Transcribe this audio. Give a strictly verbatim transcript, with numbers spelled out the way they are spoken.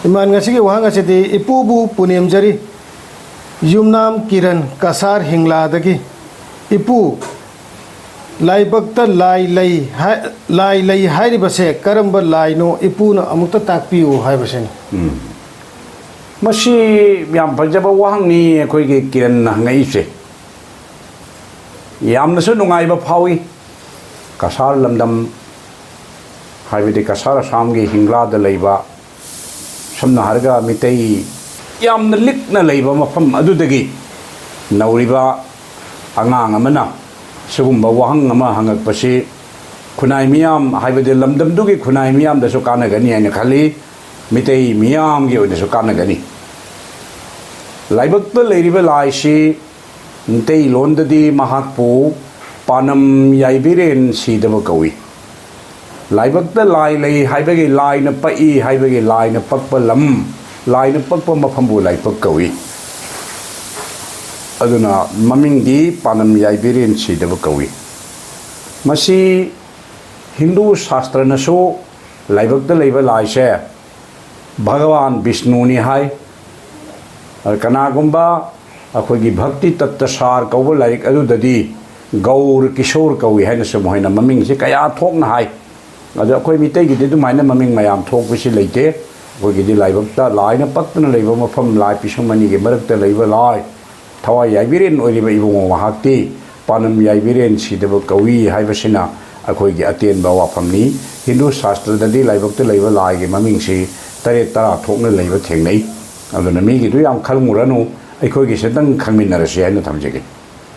ꯏꯃꯥꯟ, ꯉꯁꯤꯒꯤ ꯋꯥꯍꯪ ꯑꯁꯤꯗꯤ ꯏꯄꯨꯕꯨ ꯄꯨꯅꯦꯝꯖꯔꯤ꯫ ꯌꯨꯝꯅꯥꯝ ꯀꯤꯔꯟ, ꯀꯁꯥꯔ ꯍꯤꯡꯂꯥꯗꯒꯤ꯫ ꯏꯄꯨ, ꯂꯥꯏꯕꯛꯇ ꯂꯥꯏ ꯂꯩ ꯍꯥꯏ-, ꯂꯥꯏ ꯂꯩ ꯍꯥꯏꯔꯤꯕꯁꯦ ꯀꯔꯝꯕ ꯂꯥꯏꯅꯣ? ꯏꯄꯨꯅ ꯑꯃꯨꯛꯇ ꯇꯥꯛꯄꯤꯌꯨ ꯍꯥꯏꯕꯁꯤꯅꯤ꯫ ꯎꯝ꯫ ꯃꯁꯤ ꯌꯥꯝ ꯐꯖꯕ ꯋꯥꯍꯪꯅꯤ ꯑꯩꯈꯣꯏꯒꯤ ꯀꯤꯔꯟꯅ ꯍꯪꯉꯛꯏꯁꯦ꯫ ꯌꯥꯝꯅꯁꯨ ꯅꯨꯡꯉꯥꯏꯕ ꯐꯥꯎꯏ꯫ ꯀꯁꯥꯔ ꯂꯝꯗꯝ, ꯍꯥꯏꯕꯗꯤ ꯀꯁꯥꯔ ꯑꯁꯥꯝꯒꯤ ꯍꯤꯡꯂꯥꯗ ꯂꯩꯕ, ꯁꯝꯅ ꯍꯥꯏꯔꯒ ꯃꯤꯇꯩ ꯌꯥꯝꯅ ꯂꯤꯛꯅ ꯂꯩꯕ ꯃꯐꯝ ꯑꯗꯨꯗꯒꯤ ꯅꯧꯔꯤꯕ ꯑꯉꯥꯡ ꯑꯃꯅ ꯁꯤꯒꯨꯝꯕ ꯋꯥꯍꯪ ꯑꯃ ꯍꯪꯉꯛꯄꯁꯤ ꯈꯨꯟꯅꯥꯏ ꯃꯤꯌꯥꯝ, ꯍꯥꯏꯕꯗꯤ ꯂꯝꯗꯝꯗꯨꯒꯤ ꯈꯨꯟꯅꯥꯏ ꯃꯤꯌꯥꯝꯗꯁꯨ ꯀꯥꯟꯅꯒꯅꯤ ꯍꯥꯏꯅ ꯈꯜꯂꯤ꯫ ꯃꯤꯇꯩ ꯃꯤꯌꯥꯝꯒꯤ ꯑꯣꯏꯅꯁꯨ ꯀꯥꯟꯅꯒꯅꯤ꯫ ꯂꯥꯏꯕꯛꯇ ꯂꯩꯔꯤꯕ ꯂꯥꯏꯁꯤ ꯃꯤꯇꯩꯂꯣꯟꯗꯗꯤ ꯃꯍꯥꯛꯄꯨ ꯄꯥꯅꯝ ꯌꯥꯏꯕꯤꯔꯦꯟ ꯁꯤꯗꯕ ꯀꯧꯏ꯫ ꯂꯥꯏꯕꯛꯇ ꯂꯥꯏ ꯂꯩ ꯍꯥꯏꯕꯒꯤ, ꯂꯥꯏꯅ ꯄꯛꯏ ꯍꯥꯏꯕꯒꯤ, ꯂꯥꯏꯅ ꯄꯛꯄ ꯂꯝ, ꯂꯥꯏꯅ ꯄꯛꯄ ꯃꯐꯝꯕꯨ ꯂꯥꯏꯕꯛ ꯀꯧꯏ꯫ ꯑꯗꯨꯅ ꯃꯃꯤꯡꯗꯤ ꯄꯥꯅꯝ ꯌꯥꯏꯕꯤꯔꯦꯟ ꯁꯤꯗꯕ ꯀꯧꯏ꯫ ꯃꯁꯤ ꯍꯤꯟꯗꯨ ꯁꯥꯁꯇ꯭ꯔꯅꯁꯨ ꯂꯥꯏꯕꯛꯇ ꯂꯩꯕ ꯂꯥꯏꯁꯦ ꯚꯒꯋꯥꯟ ꯕꯤꯁꯅꯨꯅꯤ ꯍꯥꯏ꯫ ꯀꯅꯥꯒꯨꯝꯕ ꯑꯩꯈꯣꯏꯒꯤ ꯚꯛꯇꯤ ꯇꯠꯇ ꯁꯥꯔ ꯀꯧꯕ ꯂꯥꯏꯔꯤꯛ ꯑꯗꯨꯗꯗꯤ ꯒꯧꯔ ꯀꯤꯁꯣꯔ ꯀꯧꯏ ꯍꯥꯏꯅꯁꯨ ꯃꯈꯣꯏꯅ ꯃꯃꯤꯡꯁꯦ ꯀꯌꯥ ꯊꯣꯛꯅ ꯍꯥꯏ꯫ ꯑꯗꯣ ꯑꯩꯈꯣꯏ ꯃꯤꯇꯩꯒꯤꯗꯤ ꯑꯗꯨꯃꯥꯏꯅ ꯃꯃꯤꯡ ꯃꯌꯥꯝ ꯊꯣꯛꯄꯁꯤ ꯂꯩꯇꯦ꯫ ꯑꯩꯈꯣꯏꯒꯤꯗꯤ ꯂꯥꯏꯕꯛꯇ ꯂꯥꯏꯅ ꯄꯛꯇꯅ ꯂꯩꯕ ꯃꯐꯝ, ꯂꯥꯏ ꯄꯤꯁꯨꯝ ꯑꯅꯤꯒꯤ ꯃꯔꯛꯇ ꯂꯩꯕ ꯂꯥꯏ, ꯊꯋꯥꯏ ꯌꯥꯏꯕꯤꯔꯦꯟ ꯑꯣꯏꯔꯤꯕ ꯏꯕꯨꯡꯉꯣ ꯃꯍꯥꯛꯇꯤ ꯄꯥꯅꯝ ꯌꯥꯏꯕꯤꯔꯦꯟ ꯁꯤꯗꯕ ꯀꯧꯏ ꯍꯥꯏꯕꯁꯤꯅ ꯑꯩꯈꯣꯏꯒꯤ ꯑꯇꯦꯟꯕ ꯋꯥꯐꯝꯅꯤ꯫ ꯍꯤꯟꯗꯨ ꯁꯥꯁꯇ꯭ꯔꯗꯗꯤ ꯂꯥꯏꯕꯛꯇ ꯂꯩꯕ ꯂꯥꯏꯒꯤ ꯃꯃꯤꯡꯁꯤ ꯇꯔꯦꯠ ꯇꯔꯥ ꯊꯣꯛꯅ ꯂꯩꯕ ꯊꯦꯡꯅꯩ꯫ ꯑꯗꯨꯅ ꯃꯤꯒꯤꯗꯨ ꯌꯥꯝ ꯈꯜꯂꯨꯔꯅꯨ, ꯑꯩꯈꯣꯏꯒꯤꯁꯤꯗꯪ ꯈꯪꯃꯤꯟꯅꯔꯁꯤ ꯍꯥꯏꯅ ꯊꯝꯖꯒꯦ꯫